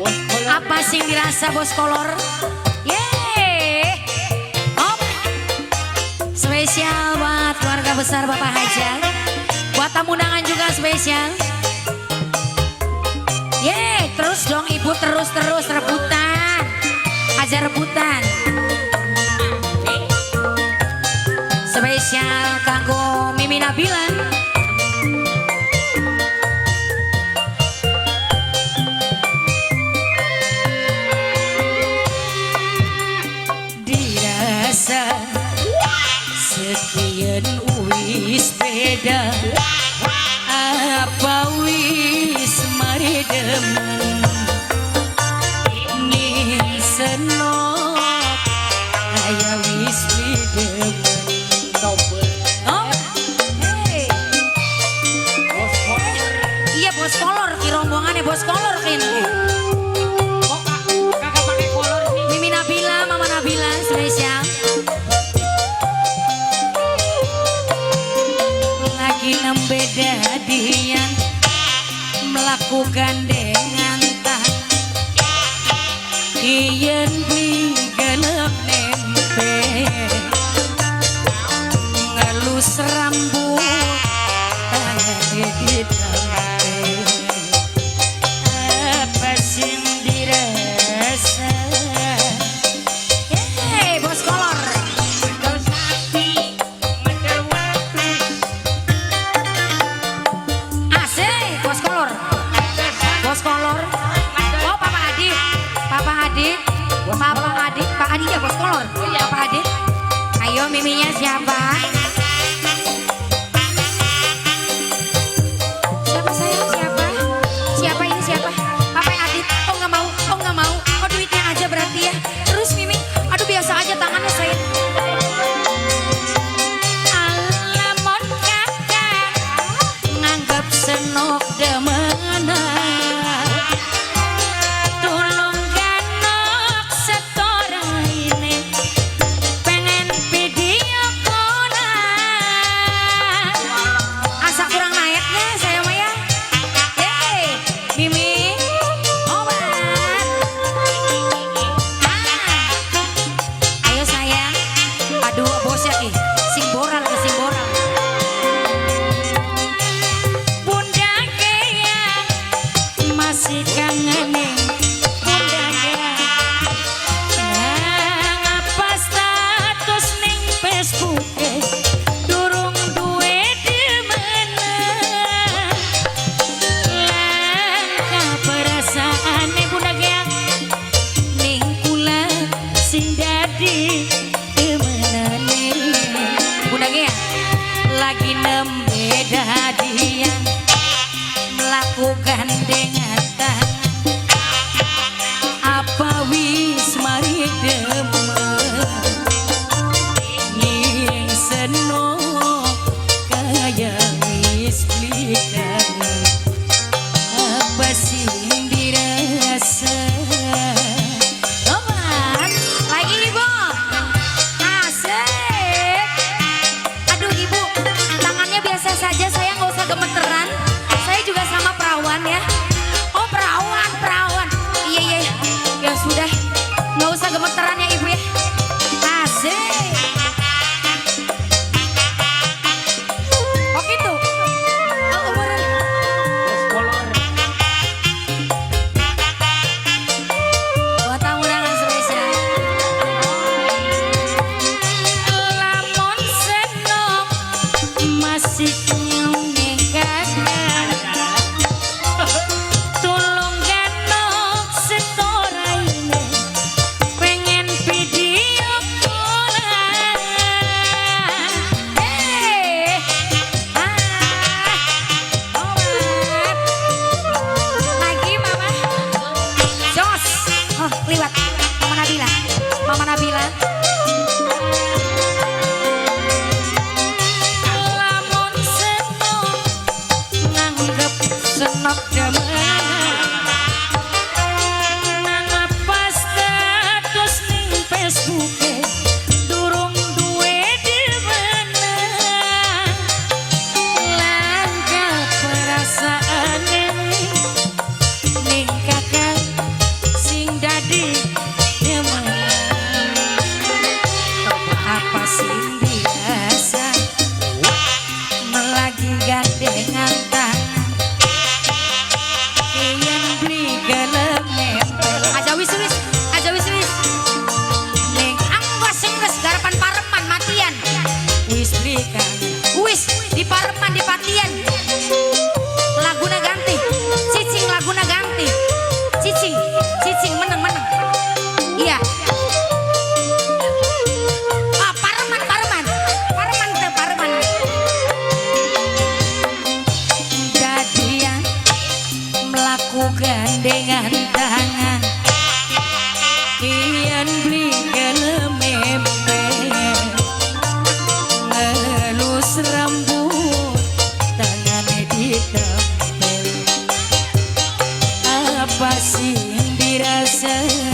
Bos kolor. Apa sing dirasa, bos kolor? Yeay. Op. Spesial buat keluarga besar Bapak Haja. Buat tamu undangan juga spesial. Yeay, terus dong, Ibu, terus terus rebutan. Aja rebutan. Spesial kanggo Mimi Nabila. Dirasa sekian wis beda, apa wis mari demen ning senok kaya wis demen. Double. Oh, hey. Bos kolor. Iya, bos kolor ki, rombongannya bos kolor kini. Kok kakak pakai kolor sih? Mimi Nabila, Mama Nabila spesial. Lagi nembe dadian melakukan dengan tak yen beli gelem nembe ngelus rambut tangane ditampe apa sing dirasa. Yeay, bos kolor. Ngedol sapi, ngedol wedhus. Asik, bos kolor. Bos kolor. Oh, Papa Adit. Papa Adit. Papa Adit. Pak Adit ya bos kolor. Papa Adit. Ayo, miminya siapa? Siapa sayang? Siapa? Siapa ini siapa? Papa Adit. Oh, nggak mau. Oh, nggak mau. Oh, duitnya aja berarti ya. Terus Mimi. Aduh, biasa aja tangannya saya. Alamon kakak nganggep senok demenan. Tulung ganok setoraine pengen video konan. Asa kurang naiknya saya mah ya. Yeay, Mimi obat. Ah. Ayo sayang. Aduh, bosnya ih, sing boral ke sing boral. Bunda Gea masih kangen ning Bunda Gea. Ngapa status ning Facebook durung duwe demenan. Langka perasaane Bunda Gea ning kula sing dadi demenane. Bunda Gea lagi nembe dadian melakukan dengan tangan apa wis mari demen ning senok kaya wis beli kangen apa sing dirasa. Tobat lagi, Ibu, asik. Aduh, Ibu, tangannya biasa saja, saya nggak usah gemeteran, saya juga sama perawan ya. Oh, perawan, perawan, iya iya ya sudah, nggak usah gemeteran ya, Ibu ya. Asik. Oh gitu. Oh, umuran. Bos kolor. Buat tamu undangan spesial. Lamun senok masih nyung kakak. Tulung ganok setoraine pengen video kolan. Hey, ah, obat. Lagi Mama. Jos. Oh, liwat. Mama Nabila. Mama Nabila. Lamun senok nganggep senok demenan. Nangapa status ning Facebook durung duwe demenan. Langka perasaane ning kakak Mlaku gandengan tangan, yen beli gelem empe, ngelus rambut, tangane ditempel. Apa sih yang dirasa?